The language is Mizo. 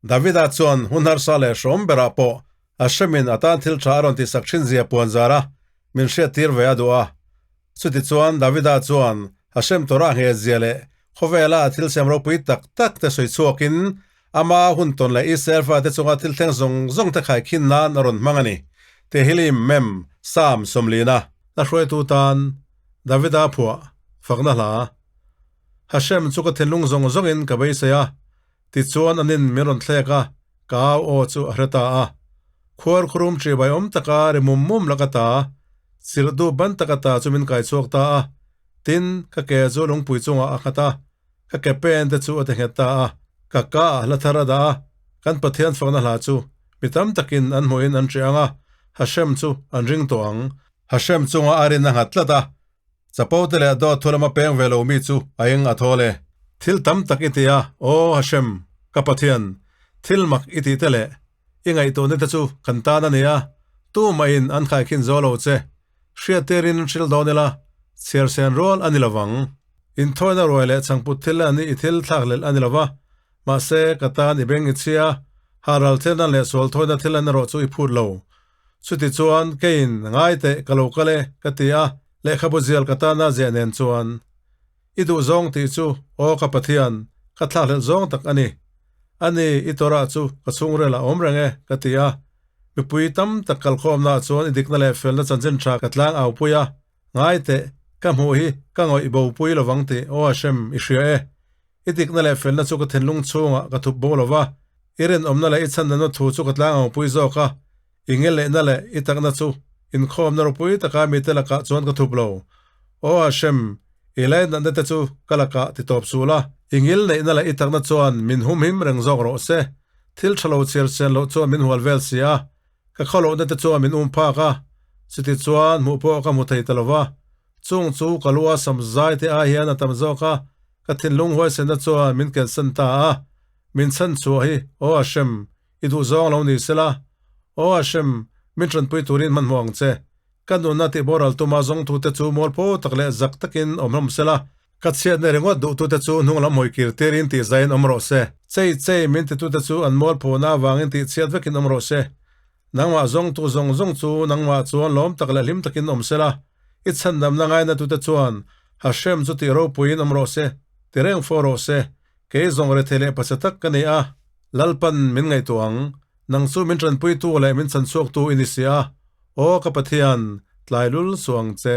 Davida chuan hun harsa leh hrawm berah pawh Hashemin a tan thil tha a rawn tihsak thin zia puan zar a, min hriattir ve a duh a. Chutichuan Davida chuan Hashem Torah nghet zia leh khawvela a thil siam ropui tak tak te sawi chhuakin ama hun tawn leh Israel fate chunga thil thleng zawng zawng te khaikhin nan a rawn hmang a ni. Tehillim, Mem, Psalm sawmlina. Hla hruaitu tan Davida phuah fakna hla. Hashem chu ka thinlung zawng zawngin ka beisei a, Tichuan anin min rawn thlek a, ka au aw chu a hre ta a. Khuar khurum ṭih bai awm taka ri mum mum lak ata, chirh duh ban tak ata chu min kai chhuak ta a. Tin, ka ke chu lungpui chungah a nghat a, ka ke pen te chu a ti nghet ta a. Ka ka ah hla thar a dah a, kan Pathian fakna hla chu mi tam takin an hmuhin an ṭih ang a, Hashem chu an ring tawh ang. Hashem chunga a rin a nghat tlat a, Chapo te leh dawt thu lama peng ve lo mi chu a eng a thawl e. Thil tam tak i ti a, Aw Hashem, ka Pathian, thil mak i tih te leh i ngaihtuahna te chu kan tan a ni a, tumahin an khaikhin zo lo che. Hriattirin hril dawn ila, chhiar sen rual a ni lo vang. Inthawina ruai leh chhangput thil a ni i thil thlakhlelh a ni lo va, mahse ka tan i beng i chhia, haral thilna leh sual thawina thil an erawh chu i phut lo. Chutichuan keiin ngai teh ka lo kal e ka ti a, lehkhabu zial ka tana ziah nen chuan i duh zawng tih chu aw ka Pathian, ka thlakhlelh zawng tak a ni. Ani i Torah chu ka chhungrel a awm reng e ka ti a. Mipui tam tak kalkhawmnaah chuan i dikna leh felna chanchin tha ka tlang au pui a, ngai teh ka hmuh hi ka ngawih bo pui lovang tih aw Hashem i hria e. I dikna leh felna chu ka thinlung chhungah ka thup bo lo va, i rinawmna leh i chhandanna thu chu ka tlang ang pui zawk a, i ngelehna leh i takna chu inkhawmna ropui taka mite lakah chuan ka thup lo. Aw Hashem, i lainatna te chu ka lakah ti tawp suh la, i ngilneihna leh i takna chuan min humhim reng zawk rawh se. Thil tha lo chhiar chian loh chuan min hual vel si a, ka khawlohna te chuan min um phak a, chuti chuan hmuh pawh ka hmu thei ta lo va. Chung chu ka lua sam zai te ai hian a tam zawk a, ka thinlung huaisenna chuan min kensan ta a, min chhan chhuah hi Aw Hashem, i duh zawng lo ni sela, Aw Hashem, min tanpui turin hmanhmawh ang che. Ka nunna tih boral tuma zawngtute chu mualpho tak leh zak takin awm hlawm sela, ka chhiatna ringawt duhtute chu hnung lam hawi kir tirin tih zaiin awm rawh se. Chei chei min titute chu an mualphona avangin tih chhiat vekin awm rawh se. Nangmah zawngtu zawng zawng chu nangmah chuan lawm tak leh hlim takin awm sela, i chhandamna ngainatute chuan Hashem chu tih ropuiin awm rawh se, ti reng fo rawh se, kei zawng rethei leh pachhe tak ka ni a, Lalpan min ngaihtuah ang, nang chu min tanpuitu leh min chhanchhuaktu i ni si a, Aw ka Pathian, tlai lul suh ang che.